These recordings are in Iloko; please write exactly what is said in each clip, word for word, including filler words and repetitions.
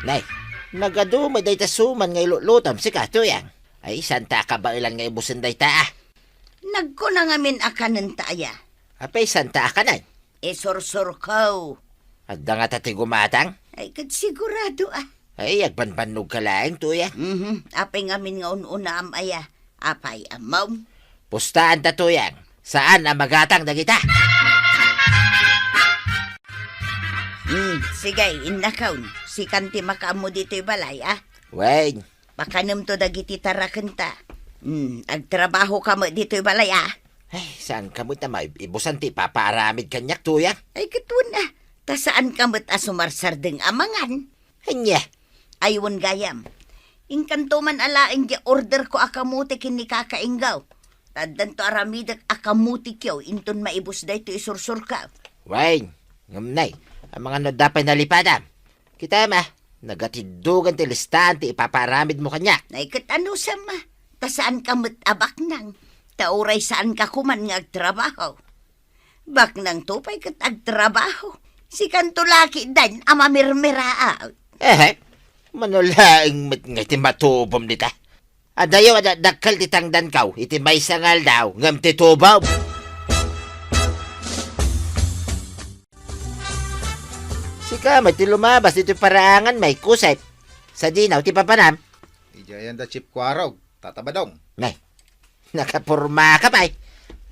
Nay, nagadu met dayta suman nga ilutlutom sika, Tuyang. Ay, santa a kabaelan nga ibusen dayta, a. Nagkuna ngamin a kanenta aya. Apay, santa a kanen? Isursurko. Adda ngata ti gumatang? Ay, ket sigurado, a. Ay, agbanbannogka laeng, Tuyang. Mhm. Apay ngamin nga un-unaam aya? Apay, ammom? Pustaanta, Tuyang. Saan a magatang dagita. Hmm, sige, innakon. Sikan ti makaammo ditoy balay, a. Wen. Pakanemto dagiti tarakenta. Hmm, agtrabahoka met ditoy balay, a. Ay, saanka met a maibusan ti ipapaaramid kaniak, Tuyang? Ay, ket wen, a. Ta saanka met a sumarsardeng a mangan. Ania? Ay, wen gayam. Inkanto man alaen diay orderko a kamuti ken ni Kaka Enggaw. Ta addanto aramidek a kamutikyo inton maibus daytoy isursurko. Wen, ngem nay, amangan no adda pay nalipadam. Kitam, a, nagatiddogan ti listaan ti ipapaaramidmo kaniak. Nay, ket anusem, a. Ta saanka met a baknang. Ta uray saanka koman nga agtrabaho. Baknangto pay ket agtrabaho. Sikanto la ketdin a mamirmiraat. Ehe, mano laeng met nga iti matubom dita. Adayo a dakdakkel ti tangdanko iti maysa nga aldaw ngem ti tubom. Sika met ti lumabas ditoy paraangan, May Kusep. Sadino ti papanam? Idiay anda Chief Kuarog, Tata Badong. Nay, nakapormaka pay.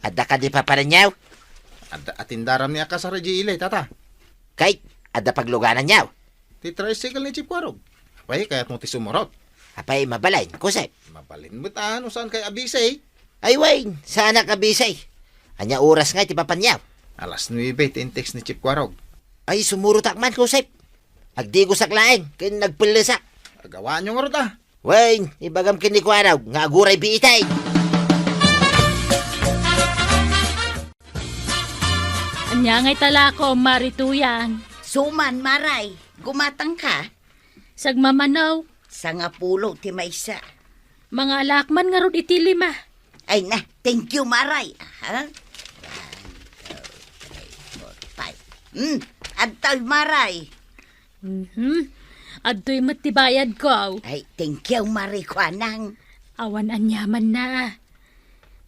Adda kadi papananyo? Adda atindaram ni a kasar idiay ili, Tata. Kay, adda paglugananyo? Ti tricycle ni Chief Kuarog. Apay, kayatmo ti sumurot? Apay, mabalin, Kusep. Mabalin met a, no saan kay abisi. Ay, wen, saanak abisi. Ania oras ngay ti papanyo? Alas nuebe ti in-text ni Chief Kuarog. Ay, sumurotak man, Kusep. Agdigosak laeng ken nagpellesak. Agawaanyo ngarud, a. Wen, ibagam ken ni Kuarog nga aguray biitay. Ania ngay talakom, Mari Tuyang? Suman, Maray. Gumatangka? Sagmamano. Sangapulo ti maysa. Mangalak man ngarud iti lima. Ay na, thank you, Maray. Ha? One, two, three, four, five. Hmm, adtoy, Maray. Mhm. Adtoy met ti bayadko. Ay, thank you, Maray, kuanang. Awan aniamanna.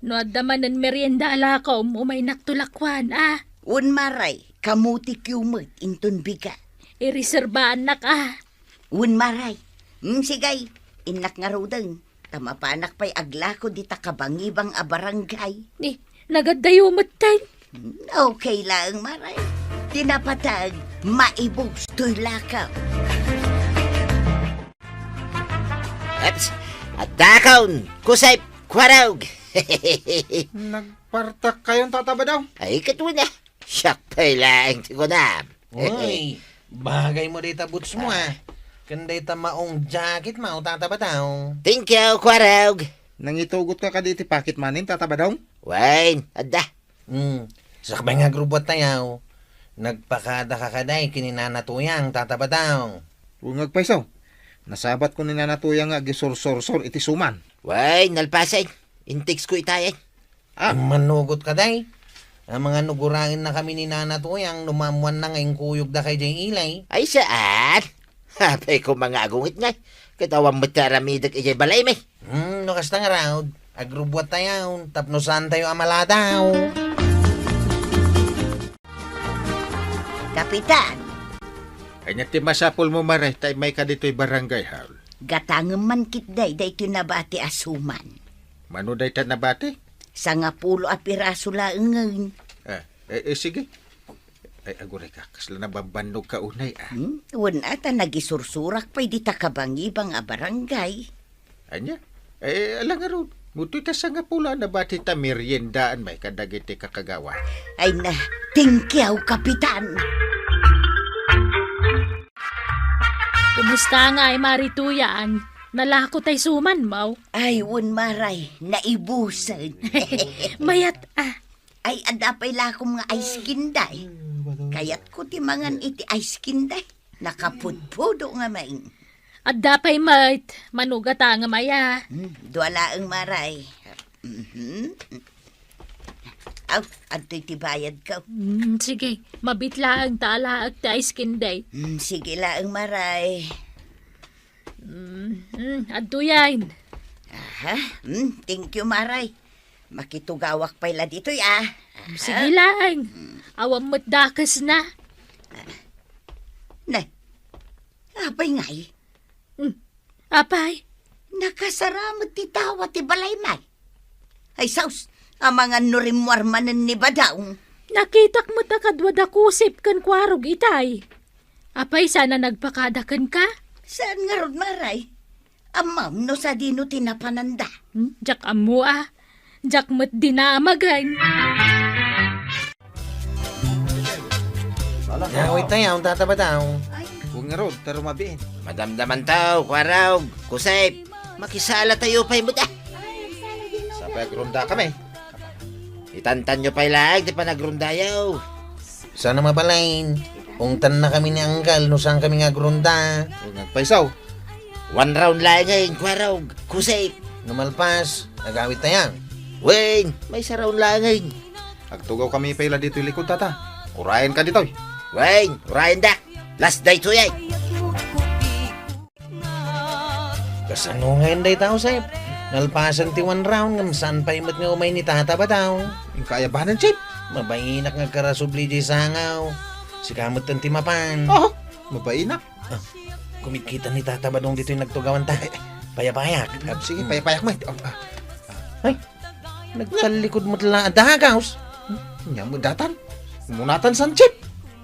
No adda manen merienda a lakom, umaynakto lakuan, a. Wen, Maray, kamutikyo met inton bigat. Ireserbaannak, a. Wen, Maray. Hmm, sige, innak ngaruden. Ta mapanak pay aglako dita kabangibang a barangay. Ni, nagaddayo metten. Okay laeng, Maray. Ti napateg, maibus toy lakaw. Eps, addakon, Kusep, Kuarog. Nagpartak kayon, Tata Badong? Ay, ket wen a. Siak pay laeng ti kunam. Uy, bagay mo dayta boots mo, a. Ken dayta maong jacket mo, Tata Badong. Thank you, Kuarog. Nangitugot ka kadi iti pocket money, Tata Badong? Wen, adda. Hmm, sakbay nga agrubbuat tayo. Nagpakada ka kadi ken ni Nana Tuyang, Tata Badong. Wen, agpayso. Nasabat ko ni Nana Tuyang nga agisursursor iti suman. Wen, nalpasen. In-text ko itayen. Ah. Manugot ka, day. Amangan no guraennaka mi ni Nana Tuyang no maammoanna nga inkuyogda kay jay ilay. Ay, saan? Apay ko nga agungit ngay. Ket awan met ti aramidek idiay balaymi. Hmm, no kasta ngarud, agrubbuat tayo, tapno saan tayo a maladaw. Kapitan. Ania ti masapulmo, Mare, ta immayka ditoy barangay hall? Gatangem man ketdi daytoy nabati a suman. Mano dayta nabati? Sangapulo a piraso laengen. Ah, eh, eh, sige. Ay, agurayka, kasla nabambannogka unay, ah. Hmm? Wen a, ta nagisursurak pay dita kabangibang a barangay. Ania? Eh, ala ngarud. Mutoy ta sangapulo a nabati ta meriendaan may kadagiti kakagawa. Ay na, thank you, Kapitan. Kumusta ngay, Mari Tuyang? Nalako tay suman mo? Ay, wen, Maray, naibusen. Mayat, ah. Ay, adda pay lakom nga ice candy. Kayatko ti mangan iti ice candy. Nakapudpudo ngamin. Adda pay met, mano gatangem aya. Hmm, dua laeng, Maray. Mhm. Aw, adtoy ti bayadko. Hmm, sige, mabiit laeng ta alaek ti ice candy. Hmm, sige laeng, Maray. Mm, mm, adtoyen. Aha, mm, thank you, Maray. Makitugawak pay la ditoy, ah. Aha. Sige lang. Mm. Awan met dakesna. Ah. Ne, apay ngay? Hmm. Apay? Nakasara met ti tawa ti balay, may. Ay, sus, amangan no rimmuar manen ni Badong. Nakitak met a kadua da Kusep ken Kuarog itay. Apay, saan a nagpakada kenka? Saan ngarud, Maray? Ammom no sadino ti napananda? Hmm, diak ammo a. Diak met dinamagen. Awit tayo, ang tata Badong. Wen ngarud, ta rumabiin. Madamdaman tayo, Kuarog, Kusep. Makisala tayo pay met, ah. Sapay agrunda kami. Itantanyo pay laeng ti panagrundayo. Saan a mabalin? Ungtannakami ni Anggal no saan kami nga agrunda. Wen agpayso. One round laengen, Kuarog, Kusep. No malpas, agawid tayo. Wen, maysa round laengen. Agtugawkami pay la ditoy likod, tata. Urayenka ditoy. Wen, urayendak. Last day to, yay. Kasano ngayen dayta, Josep? Nalpasen ti one round ngem saan pay met nga umay ni Tata Badong. Inka aya banen, Chief? Mabainak nga agkarasubli diay sangaw. Sika metten ti mapan. Oho, mabainak. Ah, kumitkita ni Tata Badong ditoy nagtugawanta. Eh, eh. Payapayak. Ah, sige, payapayak met. Ah, ah. Ay, nagtallikod met la a dagaws. Nya met datan. Umunatan san, Chief.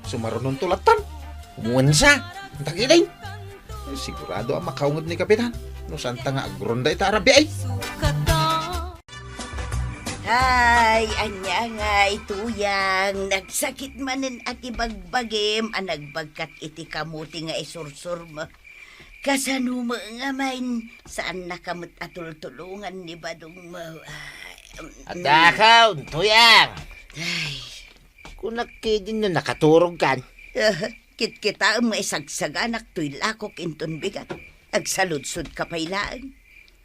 Sumarunonto lattan. Umuan sa. Tagilay. Eh, sigurado a makaunged ni Kapitan no saan ta nga agrunda ita a rabii. Ay, ania ngay, Tuyang, nagsakit manen a ti bagbagim a nagbagkat iti kamuti nga isursurmo. Kasano met ngamin, saannaka met a tultulongan ni Badongmo. Ay, mm. Adda ka, Tuyang. Ay. Kunak ketdin no nakaturogkan. Ah, kitkitaem nga isagsaganak toy lakok inton bigat. Agsaludsodka pay laeng.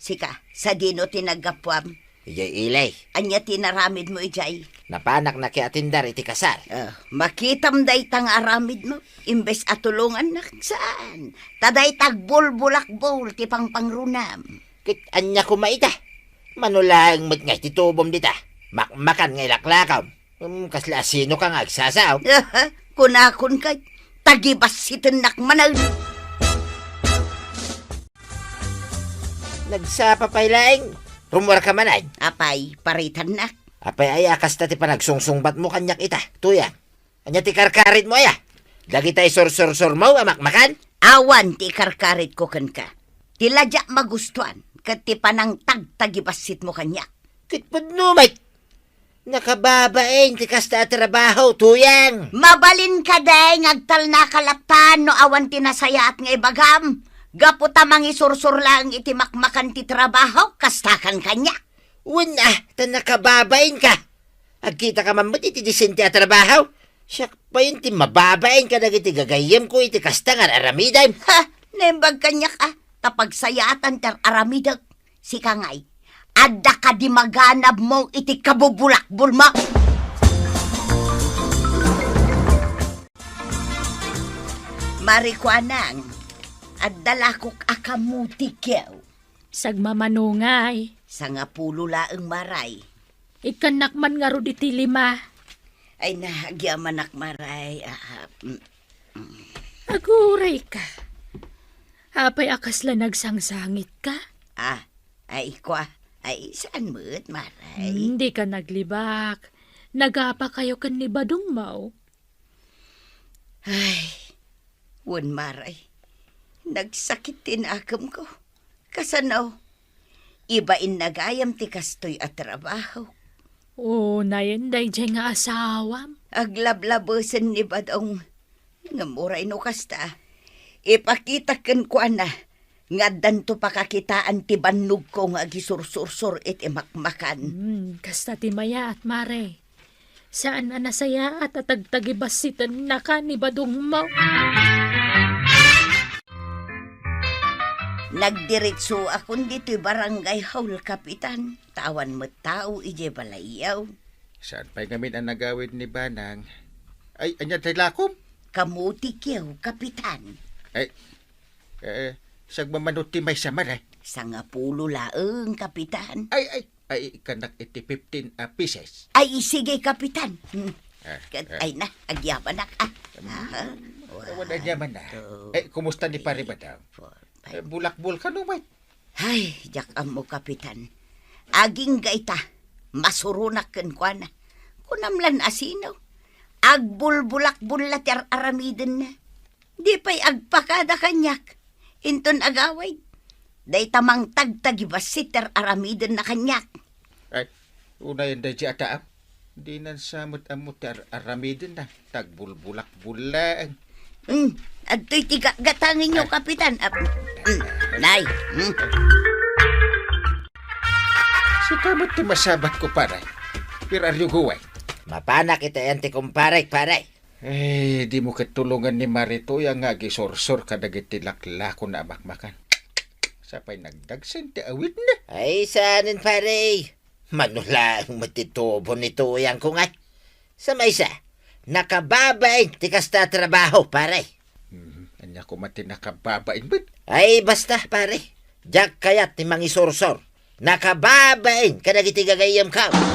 Sika, sadino ti naggapuam? Idiay ili. Ania ti inaramidmo idiay? Napanak nakiatindar iti kasar. Ah, makitam dayta nga aramidmo. Imbes a tulongannak, saan? Ta dayta agbulbulakbul ti pangpangrunam. Ket ania koma ita? Mano laeng met nga iti tubom dita? Makmakan nga ilaklakaw. Hmm, kasla asino ka nga agsasao? Kunakon kay, tagibassitennak manen. Nagsapa pay laeng, rummuarka manen. Apay, paritannak. Apay aya a kasta ti panagsungsungbatmo kaniak ita, Tuyang? Ania ti karkaritmo aya? Dagita isursursurmo a makmakan? Awan ti ikarkaritko kenka. Ti la diak magustuan ket ti panangtagtagibassitmo kaniak. Ket pudno met. Nakababain ti kasta a trabaho, Tuyang. Mabalin kadi nga agtalnaka lattan no awan ti nasayaat nga ibagam? Gapu ta mangisursur laeng iti makmakan ti trabaho, kastakan kaniak. Wen a, ta nakababainka. Agkitaka man met iti disente a trabaho. Siak pay ti mababain kadagiti gagayyemko iti kasta nga ar-aramidem. Ha! Naimbag kaniak a, ta pagsayaatan ti ar-aramidek. Sika ngay, adda kadi maganabmo iti kabubulakbulmo? Marikuanang, adda lakok a kamutikyo. Sagmamano ngay. Sangapulo laeng, Maray. Ikkannak man ngarud iti lima. Ay, nagyamanak, Maray. Ah, ah, mm, mm. Aguray ka. Apay a kasla nagsangsangit ka? Ah, ay, kwa. Ay, saan met, Maray? Hmm, di ka naglibak. Nagapa kayo ken ni Badong Mau. Ay, wen, Maray. Nagsakit ti nakemko. Kasano? Ibainna gayam ti kastoy a trabaho. O, nayen daydiay nga asawam. Aglablabesen ni Badong. Ngem uray no kasta, ipakitak kenkuana nga addanto pakakitaan ti bannogko nga agisursursor iti makmakan. Hmm, kasta ti mayaat, Mare. Saan a nasayaat a tagtagibassitennaka ni Badongmo. Nagdiretsoakon ditoy barangay hall, Kapitan, ta awan met tao idiay balayyo. Saan pay ngamin a nagawid ni Banang? Ay, ania ti lakom? Kamutikyo, Kapitan. Ay, eh, Sagmamano ti maysa, Mare? Sangapulo laeng, Kapitan. Ay, ay, ay, kanak iti fifteen a pieces. Ay, sige, Kapitan. Hmm. Ah, Kat-, ah. Ay na, agyamanak, ah. Hmm. Aha. Awan, agyamanak. One, two, Ay, kumusta ni Pare three, Badang? Four, five. Eh, bulakbol ka, no, mate? Ay, diak ammo, Kapitan. Agingga ita, masuronak kenkuana. Kunam lan asino. Agbulbulakbol la ti ar-aramidenna. Di pay agpakada kaniak. Inton agawid, dayta mangtagtagibassit ti ar-aramidenna kaniak. Ay, unayen daydi a tao. Dinan sa met ammo ti ar-, aramidenna. Tagbulbulakbol laeng. Hmm, adtoy ti gatgatangenyo, Ay. Kapitan. Ap-, hmm, nay, hmm. Sika met ti masabat ko, pare. Where are you going? Mapanak iti ayan ti kumparek, pare. Eh, dimo ket tulongan ni Mare Tuyang nga agisursor kadagiti laklakona a makmakan. Sapay nagdagsen ti awidna. Ay, saanen, pare. Mano laeng met ti tubo ni Tuyangko ngay. Sa maysa, nakababain ti kasta a trabaho, pare. Hmm, ania koma ti nakababain met? Ay, basta, pare. Diak kayat ti mangisursor. Nakababain kadagiti gagayyemko.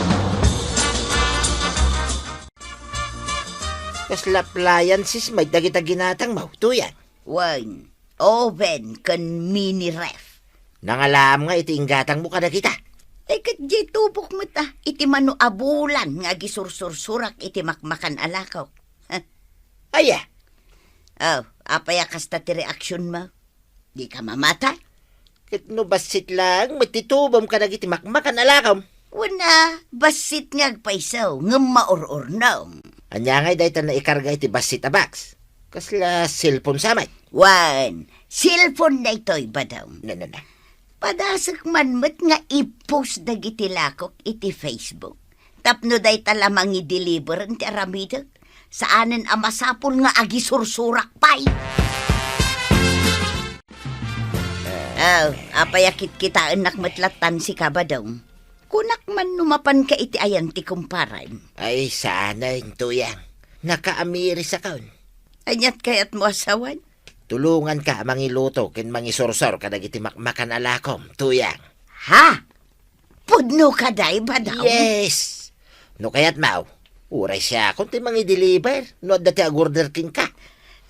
Kasla appliances met dagita ginatangmo, Tuyang? Wen, oven ken mini ref. Nangalaam nga iti inggatangmo kadagita. Ay, ket diay tubok met, ah, iti mano a bulan nga agisursursurak iti makmakan a lakok. Aya? Oh, apay a kasta ti reaksionmo? Dika mamati? Ket no bassit laeng met ti tubom kadagiti makmakan a lakom. Wen a, bassit nga agpayso, ngem maur-urnom. Ania ngay dayta naikarga iti bassit a box? Kasla cellphone sa met? Wen, cellphone daytoy, Badong. Na, na, na. Padasek man met nga i-post dagiti lakok iti Facebook. Tapno dayta la mangideliver ti aramidek, saanen a masapul nga agisursurak pay. Oh, apay a kitkitaennak met lattan sika, Badong? Kunak man no mapanka iti ayan ti kumparem. Ay, saanen, Tuyang. Nakaamirisakon. Aniat kayatmo a sawen? Tulonganka a mangiluto ken mangisursor kadagiti makmakan a lakom, Tuyang. Ha? Pudno kadi, Badong? Yes! No kayatmo, uray siakon ti mangideliver no adda ti agorder kenka.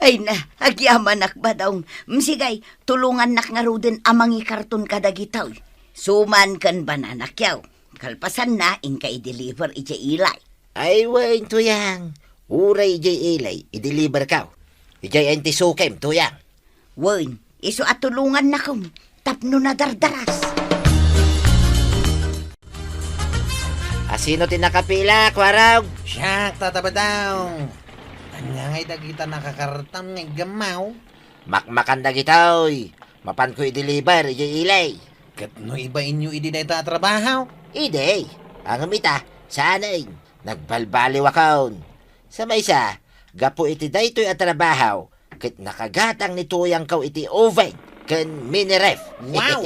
Ay na, agyamanak, Badong. Mm, sige, tulongannak ngaruden a mangikarton kadagitoy. Suman ken banana cue. Kalpasanna, inka ideliver idiay ilay. Ay, wen, Tuyang. Uray idiay ilay, ideliverko. Idiay ayan ti sukem, Tuyang. Wen, isu a tulongannakom tapno nadardaras. Asino ti nakapila, Kuarog? Siak, Tata Badong. Ania ngay dagita nakakartam nga iggammaw? Makmakan dagitoy. Mapanko i-deliver idiay ilay. Ket no ibainyo idi dayta a trabaho? Idi. Ngem ita, saanen. Nagbalbaliwakon. Sa maysa, gapu iti daytoy a trabaho, ket nakagatang ni Tuyangko iti oven ken mini ref. Wow!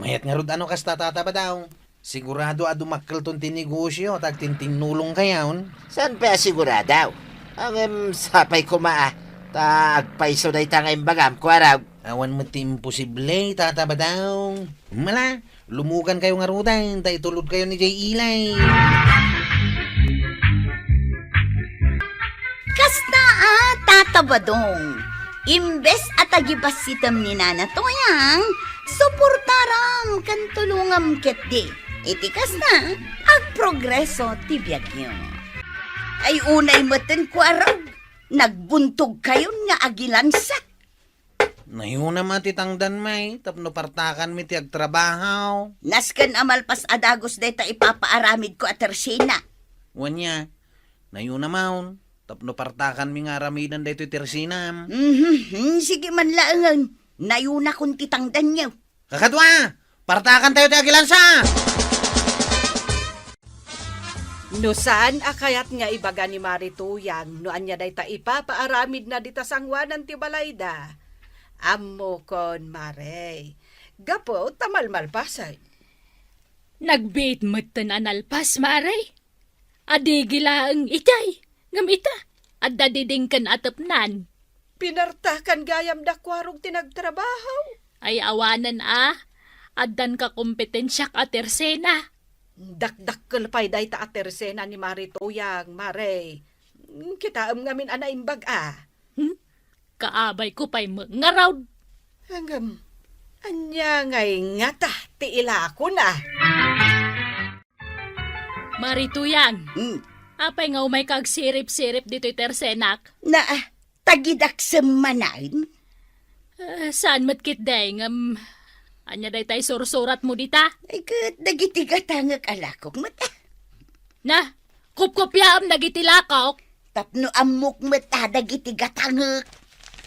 Mayat ngarud a no kasta, Tata Badong. Sigurado a dumakkelton ti negosio ta agtintinnulongkayon. Saan pay a sigurado? Ngem sapay koma a, ta agpayso dayta nga imbagam, Kuarog. Awan met ti imposible, Tata Badong. Mala, lumugankayo ngaruden, ta itulodkayon idiay ilay. Kasta a, Tata Badong, imbes a tagibassitem ni Nana Toyang, suportaram ken tulongam ketdi. Iti kasta, agprogreso ti biagyo. Ay, unay metten, Kuarog, nagbuntogkayon nga agilansa. Nayuna met ti tangdanmi tapno partakanmi ti agtrabaho. Nasken a malpas a dagus dayta ipapaaramidko a tersina. Wen aya, nayuna manen tapno partakanmi nga aramiden daytoy tersinam. Mhm, sige man laengen. Nayunakon ti tangdanyo. Kakadua, partakantayo ti agilansa! No saan a kayat nga ibaga ni Mari Tuyang no ania dayta ipapaaramidna dita sangoanan ti balayda, ammokon, Mari, gapu ta malmalpasen. Nagbiit metten a nalpas, Mari. Adigi laeng itay, ngem ita, adda didingken a tepnan. Pinartakan gayam da Kuarog ti nagtrabaho. Ay, awanen a. Addan kakompetensiak a tersena. Dakdakkel pay dayta a tersena ni Mari Tuyang, Mare. Kitaem ngamin a naimbag a. Hmm? Kaabayko pay met ngarud. Ngem, ania ngay ngata ti ilakona? Mari Tuyang, Hmm. apay nga umayka agsirip-sirip ditoy tersenak? Na, tagidaksem manen? Ah, saan met ketdi, ngem ania daytay sursuratmo dita? Ay, ket dagiti gatangek a lakok met, ah. Na, kupkupiaem dagiti lakok. Tapno ammok met a dagiti gatangek.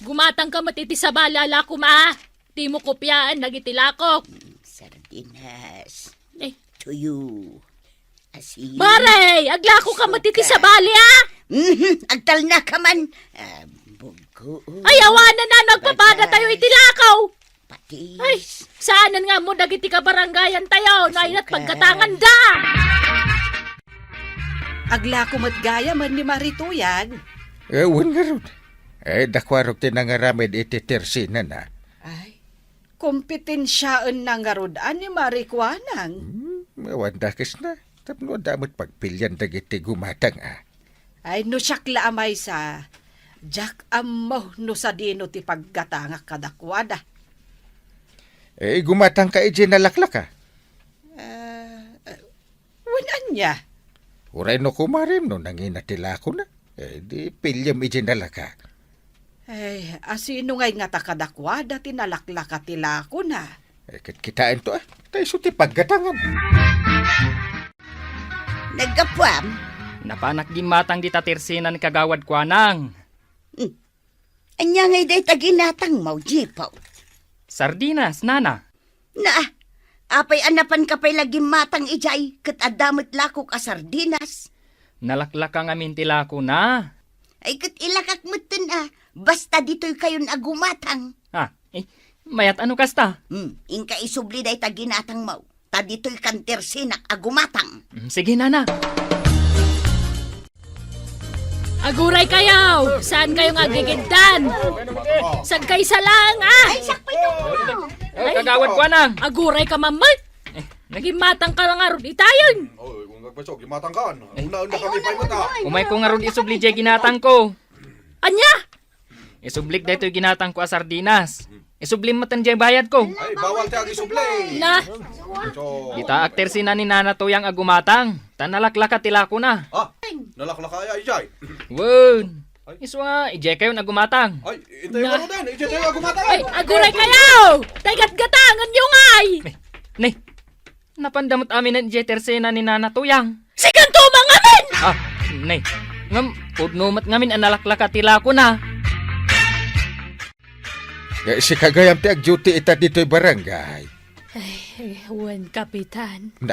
Gumatangka met iti sabali a lakom a. Dimo kupiaen dagiti lakok. Mm, sardinas. Eh. Tuyo. Asin. Mare, aglakoka met iti sabali a. Mhm, agtalnaka man. Ah, bugo. Ay, awanen a, nagpapada tayo iti lakaw. Patis. Ay, saanen nga mo dagiti kabarangayan tayo, no, ay, nat paggatanganda. Aglako met gayam ni Mari Tuyang. Eh, wen ngarud. Eh, da Kuarog ti nangaramid iti tersenana. Ay, kompetensiaenna ngarud a ni Mari Kuanang. Hmm, awan dakesna. Tapno adda met pagpilian dagiti gumatang a. Ay, no siak la a maysa, diak ammo no sadino ti paggatangak kadakuada. Eh, gumatangka idiay nalaklaka? Ah, ah, wen ania? Uray no kumarem no nangina ti lakona, eh, di piliem idiay nalaka. Ay, asino ngay ngata kadakuada ti nalaklaka ti lakona? Eh, ket kitaento, ah. Ta isu ti paggatangan. Naggapuam? Napanak gimmatang dita tersena ni Kagawad Kuanang. Hmm. Ania ngay dayta ginatangmo, Jipo? Sardinas, nana. Na, apay a napanka pay la gimmatang idiay, ket adda met lakok a sardinas? Nalaklaka ngamin ti lakona. Ay, ket ilakak metten a, basta ditoy kayon a gumatang. Ah, eh, mayat a no kasta? Hmm, inka isubli dayta ginatangmo. Ta ditoy kan tersenak a gumatang. Mm, sige, nana. Aguray kayo! Saan kayo nga agigiddan? Sagkaysa lang, ah! Ay, sakpay to! Ay, Kagawad Kuanang! Aguray ka, mamay! Eh, nag- Gimatang ka lang, arod itayon! Oh, kung nagpasok, gimatang ka. Eh. Una, una kami pa yung mata. Umay ko nga rod isubli jay ginatang ko. Anya? Isublik daytoy ginatang ko a sardinas. Isublim met diay bayad ko. Ay, bawal ti agisubli. Na. So, dita ak tersena ni Nana Tuyang a gumatang. Ta nalaklaka ti lakona. Ah, nalaklaka ay, ay, ay. Wen. Ay. Isu a, idiay kayon a gumatang. Ay, intay na. Mo din, idiay kayo a gumatang. Ay, aguray kayo! Tay gatgatangan yung ay! Ne, ne. Napanda met aminen idiay tersena ni Nana Tuyang. Sikanto mangamin! Ah, ne. Ngem, pudno met ngamin a nalaklaka ti lakona. Eh, sika gayam ti agduty ita ditoy barangay. Ay, wen, Kapitan. Na,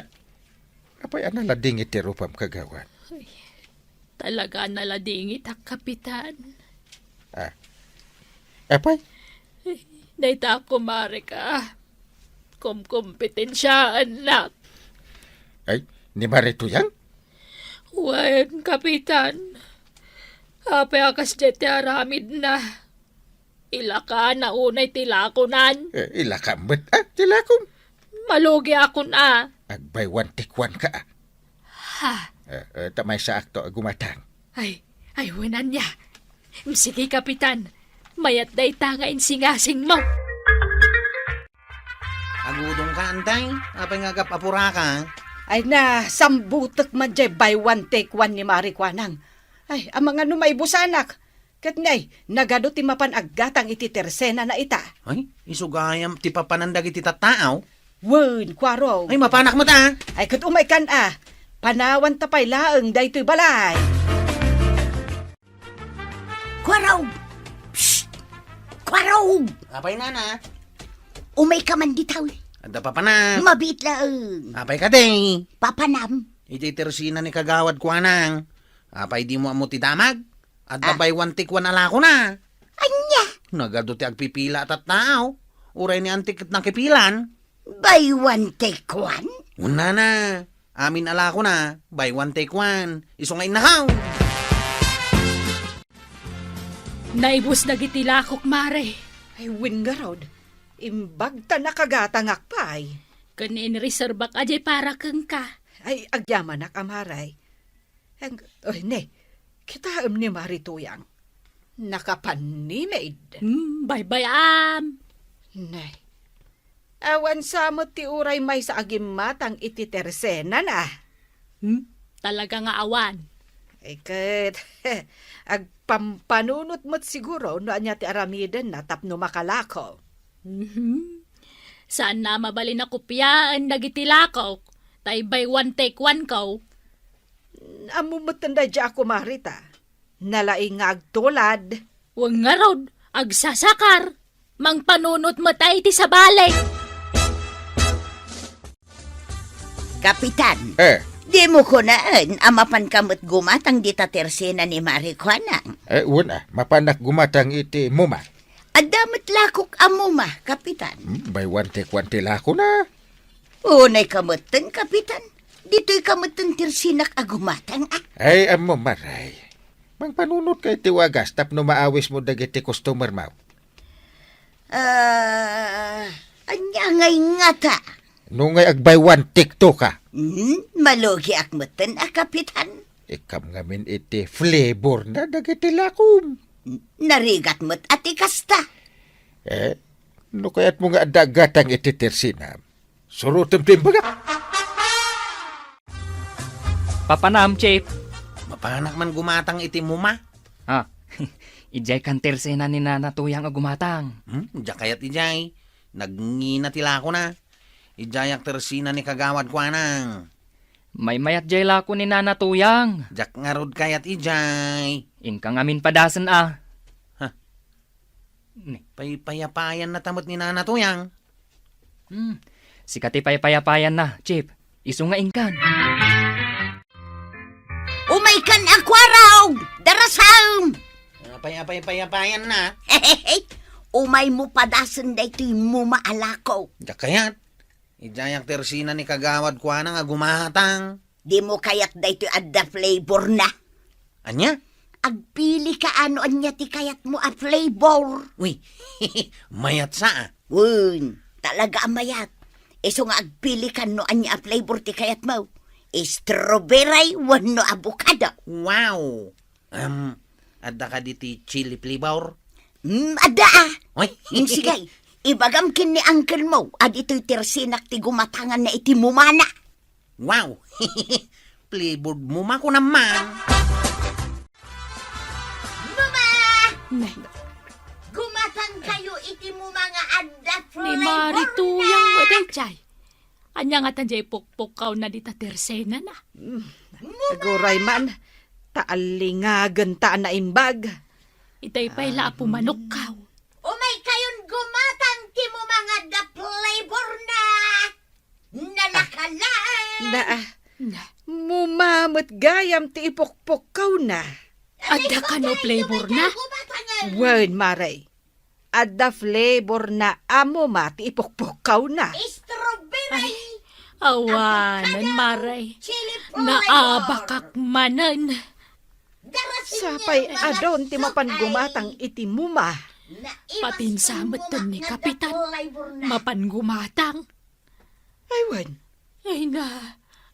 apay a naladingit ti rupam, Kagawad? Ay, talaga a naladingitak, Kapitan. Ah. Apay? Dayta a kumarek a kumkompetensiaennak. Ay, ni Mari Tuyang? Wen, Kapitan. Apay a kasdiay ti aramidna? Ilakana unay ti lakonan. Eh, ilakam met, ah, ti lakom. Malugiakon a. Agbay one take one ka, ah. Ha? Eh, eh, ta maysaakto a gumatang. Ay, ay, wen ania. Sige, Kapitan. Mayat dayta nga insingasingmo. Agudong ka, antay? Apay nga agap-apura ka? Ay na, sambutek man jay buy one take one ni Mari Kuanang. Ay, amangan no maibusanak. Ket nay, nagadu ti mapan aggatang iti tersenana ita. Ay, isu gayam ti papanan dagiti tattao? Wen, Kuarog. Ay, mapanak met a. Ay, ket umaykan a. Panawanta pay laeng daytoy balay. Kuarog! Psst! Kuarog! Apay, nana? Umayka man dita. Adda papanam. Mabiit laeng. Apay kadi? Papanam. Iti tersena ni Kagawad Kuanang. Apay dimo ammo ti damag? Adda buy one take one a lakona. Ania? Nagadu ti agpipila a tattao. Uray ni antik ket nakipilan. Buy one take one? Unana. Amin a lakona, buy one take one. Isu nga innakaw. Naibus dagiti lakok, Mare. Ay, wen ngarud. Imbag ta nakagatangak pay. Ken inreserbak a jay para kenka. Ay, agyamanak a Mare. Eng-, oy, ne, kitaem ni Mari Tuyang. Nakapannimid. Hmm, baybay-am. Ne. Awan sa met ti uray maysa a gimmatang iti tersenana. Hmm? Talaga nga awan. Ay ket, agpampanunot met siguro no ania ti aramidenna tapno makalako. Mhm. Saanna a mabalin a kopiaen dagiti lakok, ta imbay one take one ko. Ammom metten daydiay a kumarita. Nalaing nga agtulad. Wen ngarud, agsasakar. Mangpanunot met a iti sabali. Kapitan, Eh. dimo kunaen a mapanka met gumatang dita tersena ni Mari Kuanang? Eh, wen a, mapanak gumatang iti muma. Adda met lakok a muma, Kapitan. Hmm, bay one take one ti lakona. Unayka metten, Kapitan. Ditoyka metten tersenak a gumatang, a. Ay, ammo, Mare. Mangpanunotka iti wagas tapno maawismo dagiti customermo. Ah, ania ngay ngata? No ngay agbay one take two ka? Hmm, malugiak metten a, Kapitan. Ikam ngamin iti flavorna dagiti lakom. Narigat met a ti kasta. Eh, no kayatmo nga adda gatang iti tersenam, surotem ti imbagak. Papanam, Chief? Mapanak man gumatang iti muma. Ah, idiay kan tersena ni Nana Tuyang a gumatang. Hmm, diak kayat idiay. Nagngina ti lakona. Idiayak tersena ni Kagawad Kuanang. Maymayat diay lako ni Nana Tuyang. Diak ngarud kayat idiay. Inka ngamin padasen a. Ha? Ni. Paypayapayanna ta met ni Nana Tuyang. Hmm. Sika ti paypayapayanna, Chief. Isu nga inkan. Umaykan a kuarog! Darasam! Apay, apay, paypayapayanna? Umaymo padasen daytoy muma a lako. Diak kayat. Idiayak tersena ni Kagawad Kuanang a gumatang. Dimo kayat daytoy adda flavorna? Ania? Agpilika no ania ti kayatmo a flavor. Uy, mayat sa a. Wen, talaga a mayat. Isu nga agpilika no ania a flavor ti kayatmo. Strawberry wenno avocado. Wow! Em, adda kadi ti chili flavor? Hmm, adda a. Uy. Hmm, sige. Ibagam ken ni uncle-mo a ditoy tersenak ti gumatanganna iti mumana. Wow! Flavored muma kunam man. Muma! Nay. Gumatang kayo iti muma nga adda flavor. Ni Mari Tuyang na. Wen daydiay. Ania ngata diay pukpukkawna dita tersenana? Mm. Muma! Aguray man, ta allingagenta a naimbag. Itay pay la a pumanokkaw. Umay kayon gumatang ti muma nga adda flavor na. Nalakalaen. Na, ah, Na. Muma met gayam ti ipukpukkawna. Adda kano flavor na? Wen, Mare. Adda flavor na a muma ti ipukpukkawna. Strawberry. Ay, awanen, Mare. Chili flavor. Naabakak manen. Sapay adun ti mapan gumatang iti muma. Patinsa metten ni Kapitan. Mapan gumatang. Ay, wen. Ay na,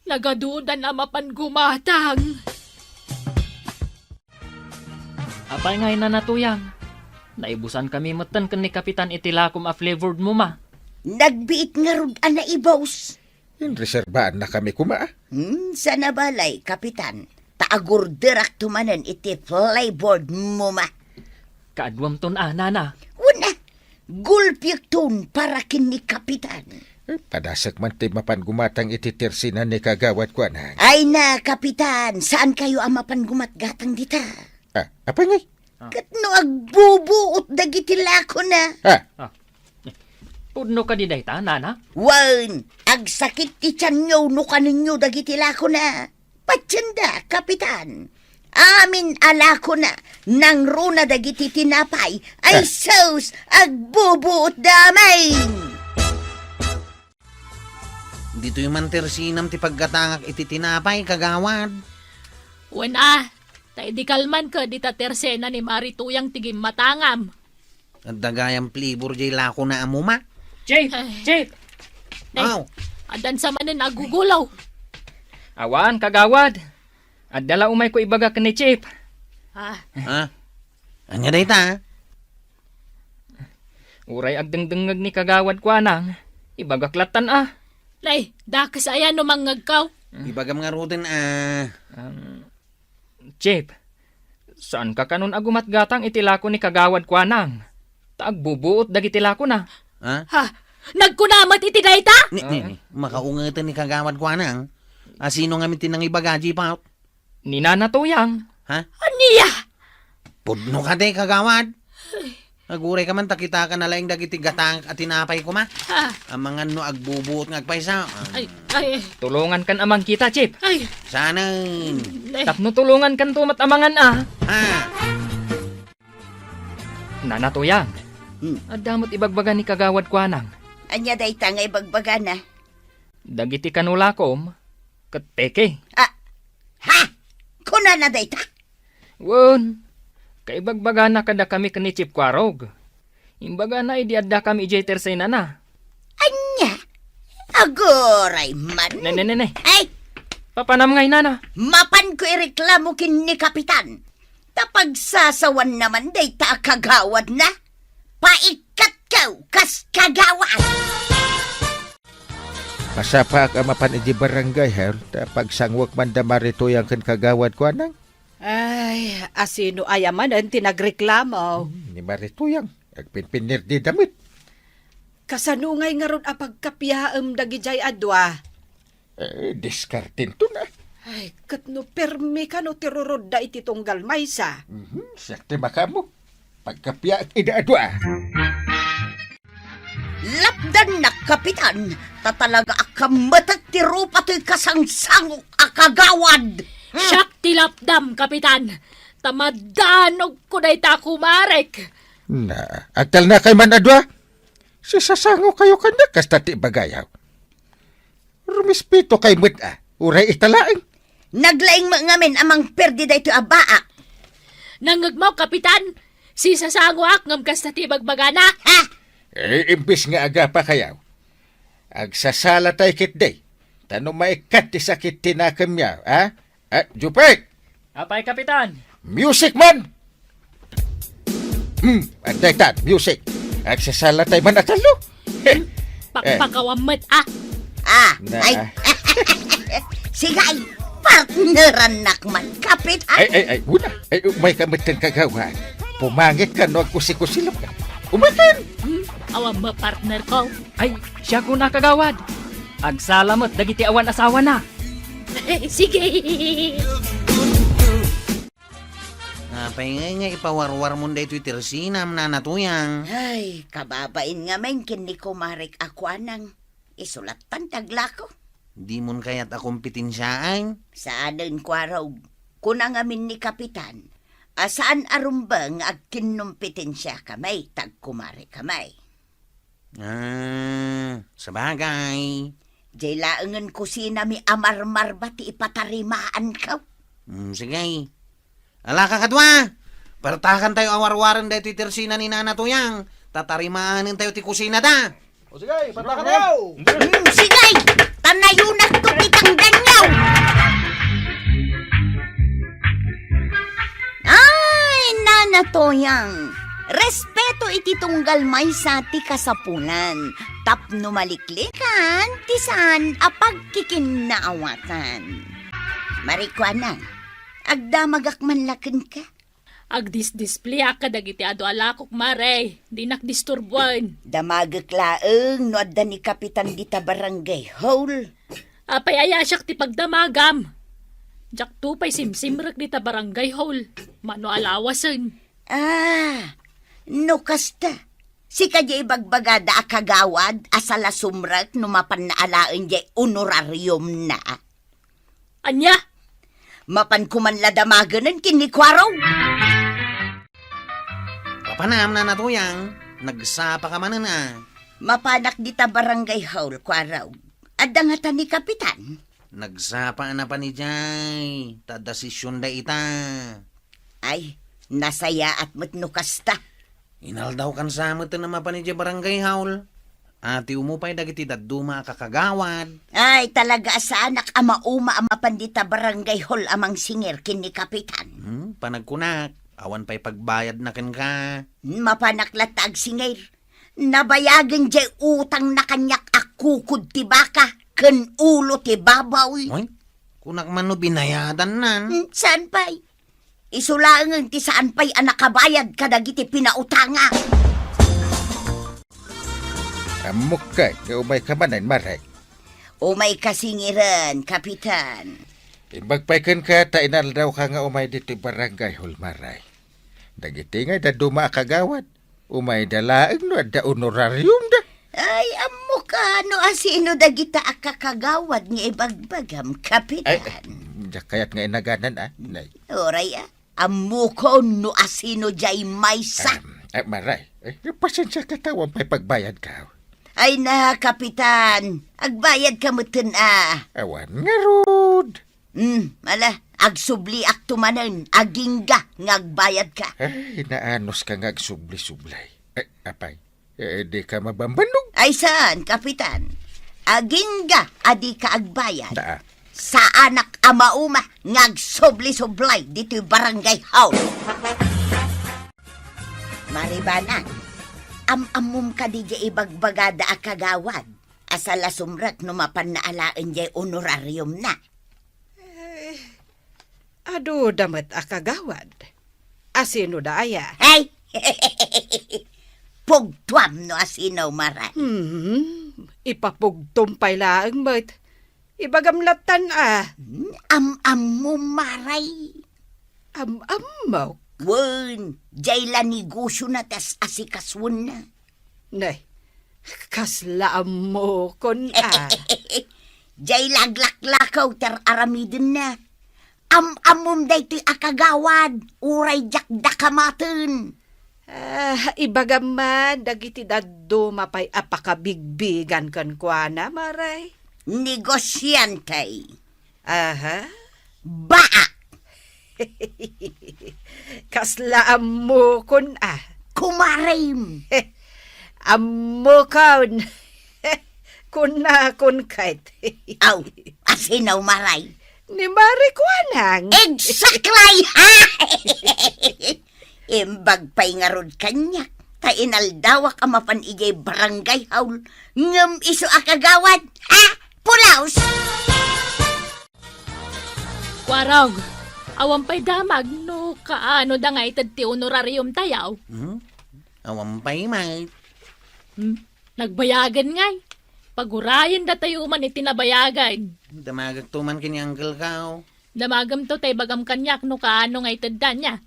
nagadudan a mapan gumatang. Apay ngay, Nana Tuyang? Naibusankami metten ken ni Kapitan iti lakom a flavored muma. Nagbiit ngarud a naibus. Inreserbaannakami koma, a. Hmm, sanabalay, Kapitan. Ta agurderakto manen iti flavored muma. Kaaduamton a, Nana. Wen a, gulpiekton para ken ni Kapitan. Eh, padasek man ti mapan gumatang iti tersena ni Kagawad Kuanang. Ay na, Kapitan, saankayo a mapan gumatgatang dita. Ah, apay ngay? Ah. Ket no agbubuot dagiti lakona. Ah. Ah. Pudno kadi dayta, Nana? Wen, agsakit ti tianyo no kanenyo dagiti lakona. Patienda, Kapitan. Amin a lakona, nangruna dagiti tinapay. Ay, ah, sus, agbubuot da amin! Ditoy man ti resinam ti paggatangak iti tinapay, kagawad. Wen a, Ta idi kalman ket dita tersena ni Mari Tuyang ti gimmatangam. Adda gayam plibor jay lakona a muma. Chief! Ay. Chief! Nay, Aw. Addan sa manen agugulo. Awan, kagawad. Adda la umayko ibaga ken ni Chief. Ah. Ha? Ania dayta? Uray agdengdengngeg ni Kagawad Kuanang, ibagak lattan a. Nay, dakes aya no mangngegkaw? Ibagam ngaruden a. Um, Chief, saanka kanon a gumatgatang iti lako ni Kagawad Kuanang? Ta agbubuot dagiti lakona. Ha? Ha? Nagkuna met iti dayta? Ni, ni, Ah. ni. Makaungeten ni Kagawad Kuanang. A, sino ngamin ti nangibaga, Chief, a? Ni Nana Tuyang. Ha? Ania? Pudno ka, te, kagawad. Aguray ka man, ta kita ka na laeng dagiti gatang a tinapay koma. Ah. Amangan no agbubuot nga agpaysa. Ah. Ay, ay, ay. Tulongan kan a mangkita, Chief. Ay. Sanen. Ay. Tapno tulongan kan tumat amangan, ah. Ha? Nana Tuyang. Hmm. Adda met ibagbaga ni Kagawad Kuanang. Ania dayta nga ibagbagana? Dagiti kanulakom, ket peke. Ah, ha? Kunana dayta? Wen, kaibagbagana kadakami ken ni Chief Kuarog. Imbagana idi addakami idiay tersenana. Ania? Aguray man. Ne, ne, ne, ne. Ay! Papanam ngay, nana. Mapanko ireklamo ken ni Kapitan. Ta pagsasawan naman dayta a kagawadna. Paikkatko kas kagawad. Masapaak a mapan idiay barangay hall, ta pagsanguek man da Mari Tuyang ken Kagawad Kuanang. Ay, asino aya manen ti nagreklamo? Hmm, ni Mari Tuyang, agpinpinnirdi da met. Kasano ngay ngarud a pagkapiaem dagidiay a dua? Eh, diskartento na. Ay, ket no permi kano ti rurudda iti tunggal maysa? Mhm, siak ti makaammo. Pagkapiaek ida a dua. Lapdannak, Kapitan, ta talaga a kammetek ti rupa toy kasangsangok a kagawad. Hmm. Siak ti lapdam, Kapitan, ta madanogko dayta kumarek. Na, agtalnakay man a dua? Sisasangokayo kaniak kasta ti ibagayo. Rumispito kay met a, uray ita laeng. Naglaing met ngamin a mangperdi daytoy a baak. Nangngegmo, Kapitan, sisasangoak ngem kasta ti ibagbagana. Ha? Eh, imbes nga agapakayo, agsasalatay ketdi. Ta no maikkat ti sakit ti nakemyo, ha? Ah, Jupek! Apay, Kapitan? Music man! Hmm, adda ita, music. Agsasalatay man a tallo. Eh. Pakpakawan met, ah. Ah, Na. Ay. Sige, partnerannak man, Kapitan. Ay, ay, ay, una. Ay, umayka met ken kagawad. Pumangit ka no agkusikusilap ka. Umayka. Hmm, awan mo, partner ko. Ay, siak una, kagawad. Agsala met dagiti awan asawana. Sige. Apay ngay nga ipawarwarmon daytoy ti resinam, Nana Tuyang? Ay, kababain ngamin ken ni kumarek a Kuanang. Isu lattan ti aglako. Dimon kayat a kompetensyaen? Saanen, Kuarog. Kuna ngamin ni Kapitan a saan a rumbeng nga agkinnompetensiakami ta agkumarekami. Ah, sabagay. Diay laengen kusinami a marmarba ti ipatarimaanko. Hmm, sige. Alaka kadua! Partakantayo a warwaren daytoy ti resina ni Nana Tuyang. Tatarimaanentayo ti kusinada. O sige, partakantayo! Hmm, sige! Tanayonakto ti tangdanyo! Ay, Nana Tuyang, respeto iti tunggal maysa ti kasapulan, tapno maliklikan ti saan a pagkikinnaawatan. Marikuana, agdamagak man la kenka. Agdisdispliak kadagiti adu a lakok, Mare. Dinak disturbuen. Damagek laeng no adda ni Kapitan dita barangay hall. Apay aya siak ti pagdamagam? Diakto pay simsimrek dita barangay hall. Mano a lawasen? Ah, no kasta, sika diay ibagbagada a kagawad a salasumrek no mapanna alaen diay honorariumna. Ania? Mapanko man la damagenen ken ni Kuarog. Papanam, Nana Tuyang, nagsapaka manen a. Mapanak dita barangay hall, Kuarog. Adda ngata ni Kapitan? Nagsapa a napan idiay, ta adda sesionda ita. Ay, nasayaat met no kasta. Inaldawkan sa met a mapan idiay barangay hall. A, ti umupay dagiti dadduma a kakagawad. Ay, talaga a saanak a mauma a mapan dita barangay hall a mangsingir ken ni Kapitan. Hmm, panagkunak, awan pay pagbayadna kenka. Mapanak latta agsingir. Nabayagen jay utangna kaniak a kukod ti baka ken ulo ti baboy. Oy, kunak man no binayadannan. Hmm, saan pay? Isu laengen ti saan pay a nakabayad kadagiti pinautanga. Ammok kay nga umayka manen, Maray. Umayka singiren, Kapitan. Imbag pay kenka ta inaldawka nga umay ditoy barangay hall, Maray. Dagiti ngay dadduma a kagawad, umayda laeng no adda honorariumda. Ay, ammok no asino dagita a kakagawad nga ibagbagam, Kapitan. Ay, ay, diak kayat nga inaganan, a, nay. Uray, a. Ammokon no asino jay maysa. Am, a, Maray, eh, pasensiaka ta awan pay pagbayadka. Ay na, Kapitan, agbayadka metten, a. Awan ngarud. Hmm, ala, agsubliakto manen, agingga nga agbayadka. Ay, naanuska nga agsubli-sublay. Eh, apay, eh, dika mabambannog? Ay saan, Kapitan? Agingga a dika agbayad. Naa. Saanak a mauma nga agsubli-sublay ditoy barangay hall. Maribanag, am-ammom kadi jay ibagbagada a kagawad? Asa la sumrek no mapanna alaen jay honorariumna. Eh, aduda met a kagawad. Asino da aya? Ay! Pugtuam no asino, Maray. Hmm, ipapugtom pay laeng met. Ibagam lattan a. Hmm, am-ammom, Maray. Am-ammok? Wen, jay la negosiona ti as-asikasuenna. Nay, kasla ammokon a. Jay la aglaklakaw ti ar-aramidenna. Am-ammom daytoy a kagawad, uray diak dakamaten. Ah, ibagam man dagiti dadduma pay a pakabigbigan kenkuana, Maray. Negosiante. Aha. Baak. Kasla ammokon a. Kumarem. Ammokon. Kunakon ket. Aw, asino, Maray? Ni Mari Kuanang. Exactly! Imbag pay ngarud kaniak, ta inaldawak a mapan idiay barangay hall, ngem isu a kagawad, ha? Pulaos! Kuarog, awan pay damag no kaano da nga ited ti honorarium tayo. Hmm? Awan pay met. Hmm? Nagbayagan ngay. Pagurayen datayo man iti nabayagan. Damagek to man ken ni Uncle Kao. Damagem to tay bagam kaniak no kaano nga itedda niya.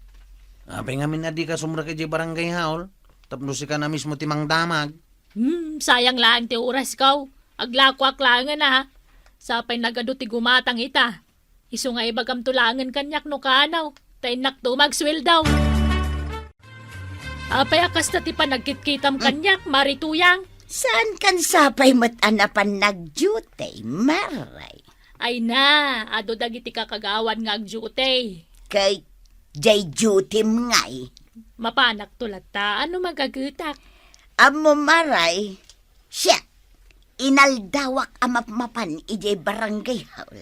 Apay ngamin a dika sumrek idiay barangay hall? Tapno sika na mismo ti mangdamag. Hmm, sayang laeng ti oras ko. Aglakoak laengen a. Sapay nagadu ti gumatang ita. Isu nga ibagamto laengen kaniak no kaano, ta innakto magsweldo. Apay a kasta ti panagkitkitam kaniak, Mari Tuyang? Saan kan sapay met a napan nagdiute, Maray? Ay na, adu dagiti kakagawad nga agdiute. Kay jay dutim ngay. Mapanakto latta, ano magagetak? Ammo, Maray, siak, inaldawak a mapmapan idiay barangay hall.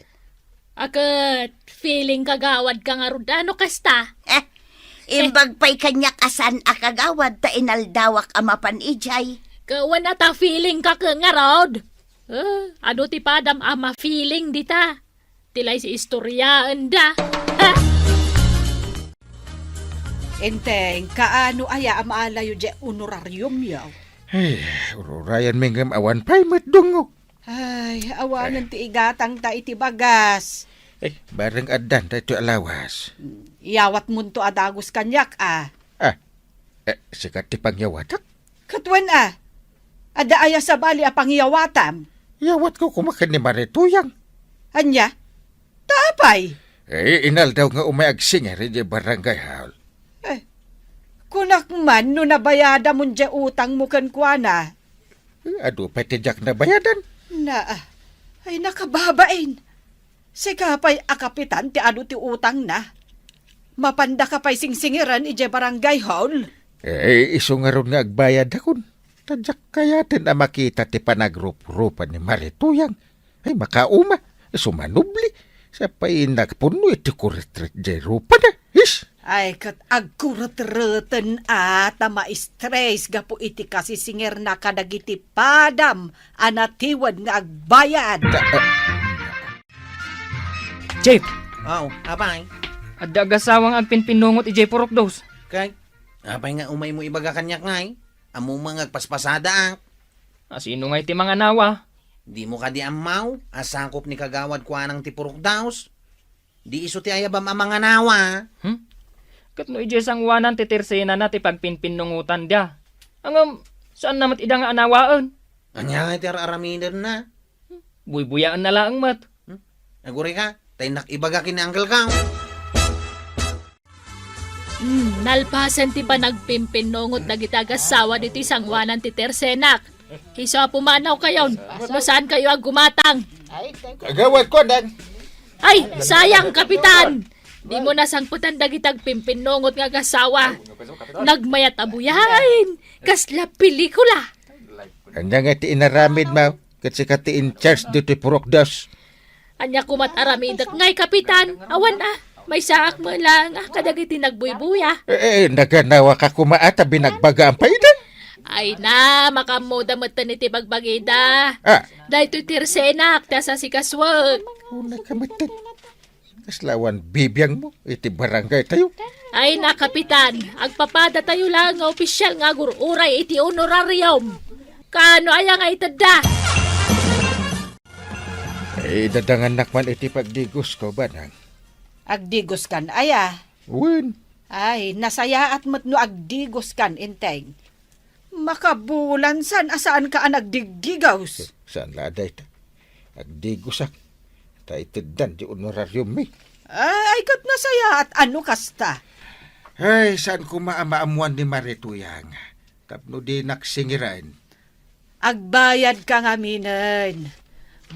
A ket feeling kagawad ka ngarud a no kasta? Eh, imbag pay kaniak a saan a kagawad ta inaldawak a mapan idiay. Kawan a ta feeling ka ket ngarud. Eh, adu ti padam a ma-feeling dita. Ti lay si istoryaenda. Ha? Enteng, kaano aya a maalayo diay honorariumyo? Ay, ururayan mi ngem awan pay met dungog. Ay, awanen ti igatangta iti bagas. Eh, bareng addan daytoy a lawas. Iyawatmonto a dagus kaniak a. Ah, eh, sika ti pangyawatak? Ket wen a, adda aya sabali a pangyawatam? Yawatko koma ken ni Mari Tuyang. Ania? Ta apay? Eh, inaldaw nga umay agsingir idiay barangay hall. Eh, kunak man no nabayadamon diay utangmo kenkuana. Eh, adu pay ti diak nabayadan. Na, ay nakababain. Sika pay a kapitan ti adu ti utangna. Mapandaka pay singsingiran idiay barangay hall? Eh, isu ngarud nga agbayadakon. Ta diak kayaten a makita ti panagruprupa ni Marituyang. Ay, makauma. Sumanubli. Siya pay nagpunno iti kuretret diay rupada. His! Ay, ket agkuretreten a ta maistres gapu iti kasisingirna kadagiti padam a natiwed nga agbayad. Ta-, ah, Jeff! Aw, apay? Adda agasawang agpinpinnungot idiay Purok Dos. Kay, apay nga umaymo ibaga kaniak ngay? Ammom nga agpaspasadaak. A, sino ngay ti manganawa? Dimo kadi ammaw a sakop ni Kagawad Kuanang ti Purok Dos? Di isu ti ayabam a manganawa. Hmm? Ket no idiay sangoanan ti tersenana ti pagpinpinnungotan dia. Ngem, saanna met ida nga anawaen? Ania ngay ti ar-aramidenna? Buybuyaenna laeng met. Hmm? Aguray ka, ta innak ibaga ken ni Uncle Kang. Hmm, nalpasen ti panagpimpinnungot dagiti agassawa ditoy sangoanan ti tersenak. Isu a pumanawkayon, no saankayo a gumatang. Kagawad Kuanang. Ay, sayang, Kapitan! Dimo nasangpetan dagiti agpimpinnungot nga agassawa. Nagmayat a buyaen, kasla pelikula. Ania nga ti inaramidmo? Ket sika ti in charge ditoy Purok Dos. Ania koma't aramidek ngay, Kapitan? Awan a, maysaak met laeng a kadagiti nagbuybuya. Eh, eh, naganawaka koma a ta binagbagaam pay ida. Ay na, makaammoda metten iti bagbagida. Ah. Daytoy ti tersenak ti asasikasoek. Unay ka metten. Kasla awan bibiangmo iti barangaytayo. Ay na, Kapitan, agpapadatayo laeng nga opisial nga agur-uray iti honorarium. Kaano aya nga itedda? Eh, idadangannak man iti pagdigosko, Banang. Agdigoskan aya? Wen. Ay, nasayaat met no agdigoskan, Enteng. Makabulan saan a saanka a nagdigdigos. Saan la a dayta? Agdigosak. Ta iteddan ti honorariummi. Ay, ket nasayaat a no kasta. Ay, saan koma a maammoan ni Marituyang. Tapno dinak singiren. Agbayadka ngaminen.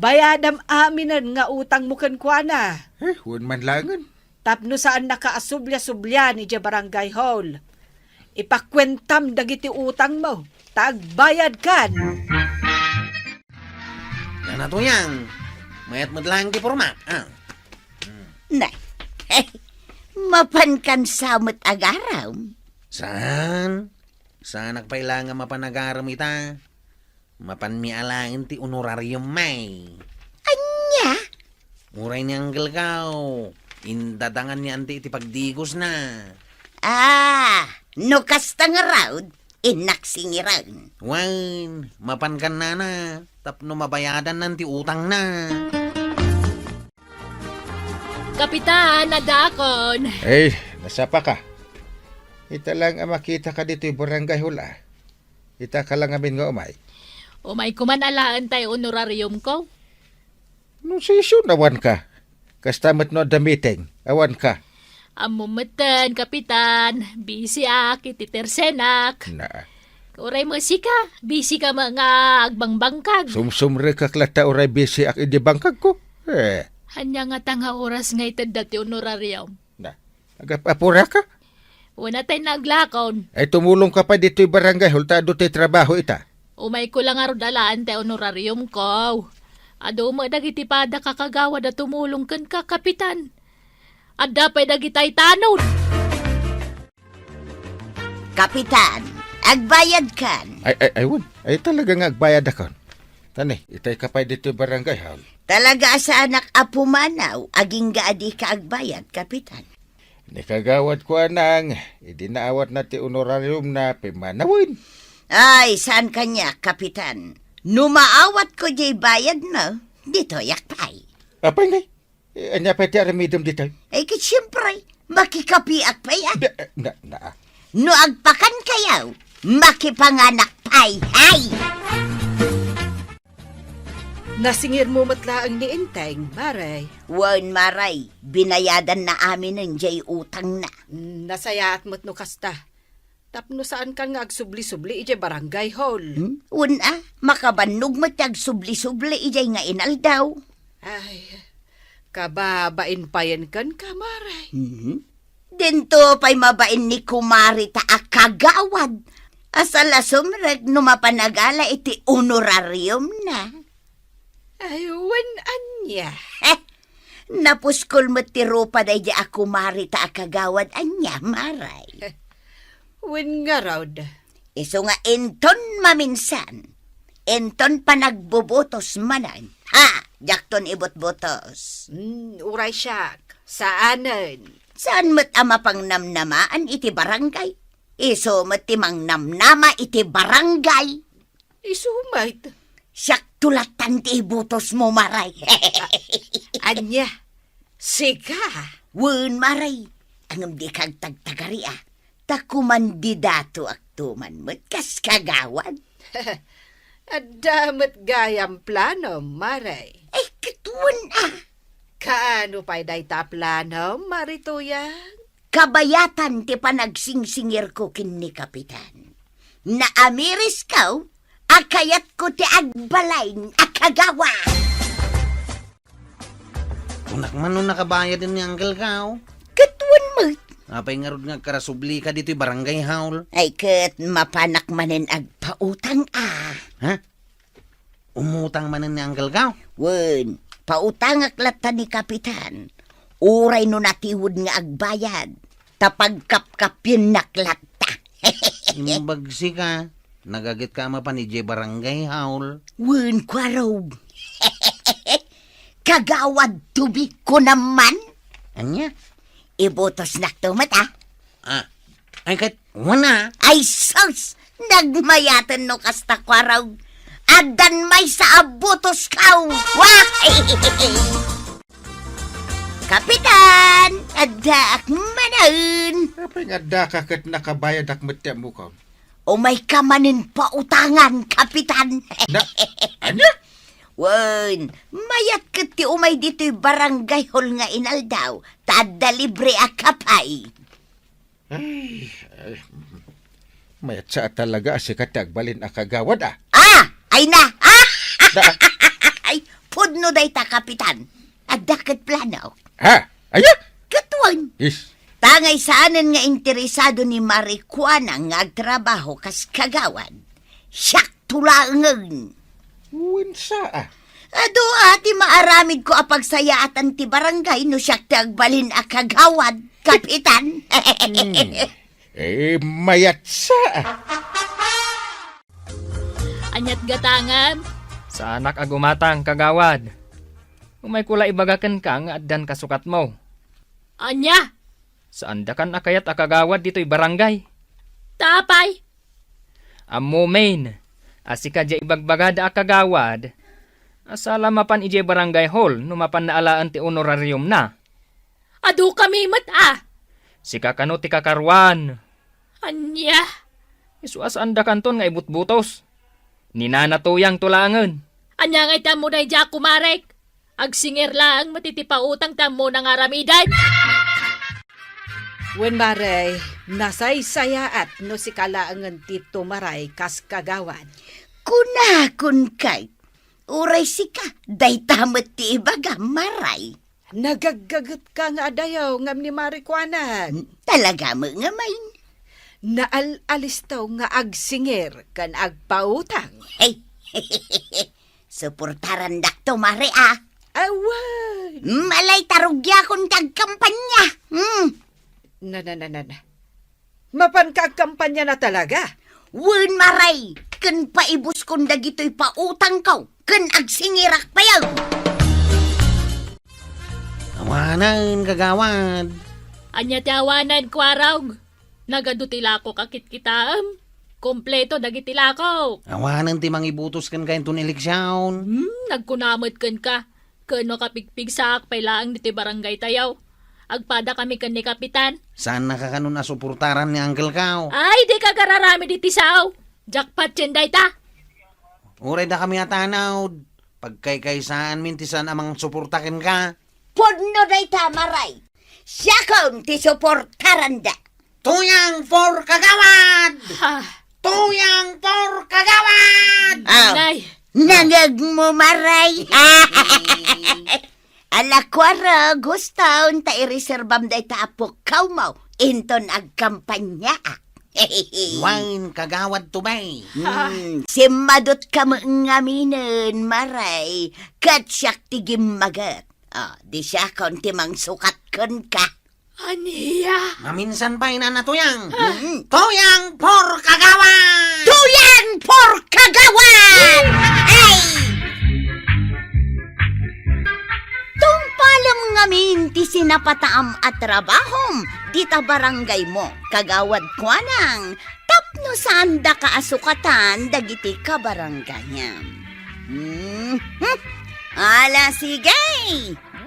Bayadam aminen nga utangmo kenkuana. Eh, wen man laengen. Tapno saannaka a subliasublian idiay barangay hall. Ipakuentam dagiti utangmo, ta agbayadkan. Nana Tuyang, mayat met laeng ti pormak, ah. Nay, mapankan sa met agaram? Saan? Saanak pay la nga mapan agaram ita. Mapanmi a laeng ti honorarium, may. Ania? Uray ni Uncle Kao, indadangan ni Auntie iti pagdigosna. Ah, no kasta ngarud, innak singiren. Wen, mapankan nana, tapno mabayadannan ti utangna. Kapitan, addaakon. Eh, nasapaka. Ita lang a makitaka ditoy barangay hall, ah. Ita ka lang amin nga umay. Umay koman alaen tay honorariumko. No session, awanka. Kasta met no adda meeting, awanka. Ammom metten, Kapitan, busy ak iti tersenak. Na. Uray met sika, busy ka met nga agbangbangkag. Sumsumrekak latta uray busy ak idi bangkagko. Eh. Ania ngata nga oras nga itedda ti honorarium? Na, agap-apuraka? Wen, atay naglakon. Ay, tumulongka pay ditoy barangay hall ta adu ti trabaho ita. Umayko la ngarud alaen ti honorariumko. Adu met dagiti pada kakagawad a tumulong kenka, Kapitan. Adda pay dagitay tanod. Kapitan, agbayadkan. Ay, ay, ay, wen. Ay, talaga nga agbayadakon. Tani, itay ka pay ditoy barangay hall. Talaga a saanak a pumanaw, agingga a dika agbayad, Kapitan. Ni Kagawad Kuanang, idi naawatna ti honorariumna, pimmanawen. Ay, saan kaniak, Kapitan. No maawatko diay bayadmo, ditoyak pay. Apay ngay? Eh, ania pay ti aramidem ditoy? Ay, ket siempre, makikapiak pay, ah. Da, na, na. No agpakankayo, makipanganak pay, ay! Nasingirmo met laeng ni Enteng, Mare. Wen, Mare, binayadanna aminen diay utangna. Mm, nasayaat met no kasta. Tapno saankan nga agsubli-subli idiay barangay hall. Hmm? Wen a, makabannog met ti agsubli-subli idiay nga inaldaw. Ay, kababain payen kenka, Mare. Mhm. Dinto pay mabain ni kumarita a kagawad. Asa la sumrek no mapan agala iti honorariumna. Ay, wen ania? Eh, napuskol met ti rupa daydi a kumarita a kagawad ania, Maray? Wen ngarud. Isu nga inton maminsan, inton panagbubutos manen. Ha, diakton ibutbutos. Hmm, uray siak, saanen. Saan met a mapangnamnamaan iti barangay? Isu met ti mangnamnama iti barangay. Isu met. Siakto lattan ti ibutosmo, Maray. Ania? Sika? Wen, Maray. Ngem dika agtagtagari, a. Ta kumandidatoakto man met kas kagawad. Adda met gayam planom, Maray. Ay, ket wen, a. Kaano pay dayta a planom, Mari Tuyang? Kabayatan ti panagsingsingirko ken ni Kapitan. Naamirisko a kayatko ti agbalin a kagawad. Kunak man no nakabayaden ni Uncle Kao. Ket wen met. Apay ngarud nga agkarasublika ditoy barangay hall? Ay, ket mapanak manen agpautang, a. Ha? Umutang manen ni Uncle Kao? Wen, pautangak latta ni Kapitan. Uray no natiwed nga agbayad, ta pagkapkapiennak latta. Imbag sika, nagagetka mapan idiay barangay hall. Wen, Kuarog. Kagawad tubig ko naman. Ania? Ibutosnakto met, a. Ah, ay ket, wana. Ay sus! Nagmayaten no kasta, Kuarog. Addan maysa a butosko. Wah! Kapitan, addaak manen. Apay nga addaka ket nakabayadak met ti ammok? Umayka manen pautangan, Kapitan. Na, ania? Wen, mayat ket ti umay ditoy barangay hall nga inaldaw, ta adda libre a kapay. Ay, ay, mayat sa a talaga a sika ti agbalin a kagawad, a. Ah! Ay na! Ah! Da- Ay, pudno dayta, Kapitan. Adda ket plano. Ha? Aya? Ket wen. Yes. Tangay saanen nga interesado ni Marikuana nga agtrabaho kas kagawad. Siakto laengen. Wen sa a. Adu a ti maaramidko a pagsayaatan ti barangay no siak ti agbalin a kagawad, Kapitan. Hmm. Eh, mayat sa a. Aniat gatangem? Saanak a gumatang, kagawad. Umayko la ibaga kenka nga addan kasukatmo. Ania? Saandakan a kayat a kagawad ditoy barangay. Ta apay? Ammomin a sika diay ibagbagada a kagawad, a saan la mapan idiay barangay hall no mapanna alaen ti honorariumna. Adukami met a. Sika kano ti kakaruan. Ania? Isu a saandakanton nga ibutbutos. Ni Nana Tuyang to laengen. Ania ngay ti ammo daydiay a kumarek? Agsingir laeng met iti pautang ti ammona nga aramiden. Wen, Maray, nasaysayaat no sika laengen ti tumaray kas kagawad. Kunakon kay, uray sika, dayta met ti ibagam, Maray. Nagaggagetka nga adayo ngem ni Marikuana. Talaga met ngamin. Naal-alisto nga agsingir ken agpautang. Hey, suportarandakto, Mare, a. Awan. Malay ta rugiakon ti agkampanya. Hmm. Na, na, na, na, na. Mapanka agkampanya na talaga? Wen, Maray, ken paibuskon dagitoy pautangko, ken agsingirak payen. Awanen, kagawad. Ania ti awanen, Kuarog? Nagadu ti lakok a kitkitaem. Kompleto dagiti lakok. Awanen ti mangibutos kenka inton eleksion. Hmm, nagkuna met kenka. Ken no kapigpigsaak pay laeng ditoy barangay tayo, agpadakami ken ni Kapitan. Saannaka kanon a suportaran ni Uncle Kao. Ay, dika agar-aramid iti sao. Jackpot yen dayta. Uray dakami a tanod, pagkaykaysaanmin ti saan a mangsuporta kenka. Pudno dayta, Maray. Siakon ti suportaranda. Tuyang for kagawad! Ha? Tuyang for kagawad! Ah, Nay. Nangegmo, Maray. Ala, Kuarog, guston ta ireserbam dayta a pukkawmo inton agkampaniaak. Wen, kagawad Tubay. Hmm, simmadutka met ngaminen, Maray, ket siak ti gimmaget. Ah, di siakon ti mangsukat kenka. Ania? Maminsan pay, Nana Tuyang. Hmm. Tuyang for kagawad! Tuyang for kagawad! Ay! Tungpalem ngamin ti sinapataam a trabahom dita barangaymo, Kagawad Kuanang, tapno saandaka a sukatan dagiti kabarangayam. Mhm. Ala, sige!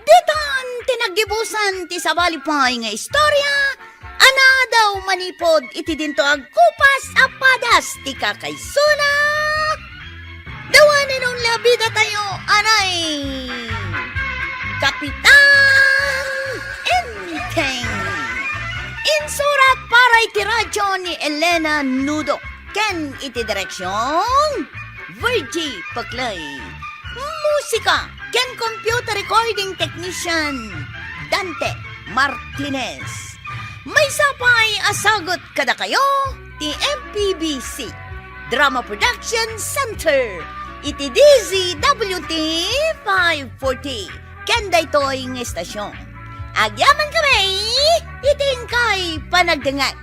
Ditan ti naggibusan ti sabali pay nga istorya a naadaw manipud iti dinto agkupas a padas ti kakaisuna. Dawanen onla bidatayo, anay, Kapitan Enteng. Insurat para iti radyo ni Elena Nudo ken iti direksion, Virgie Paclay. Musika ken computer recording technician, Dante Martinez. Maysa pay a sagut kadakayo ti M P B C Drama Production Center iti D Z W T five forty ken daytoy nga estasion. Agyamankami iti inkay panagdengngeg.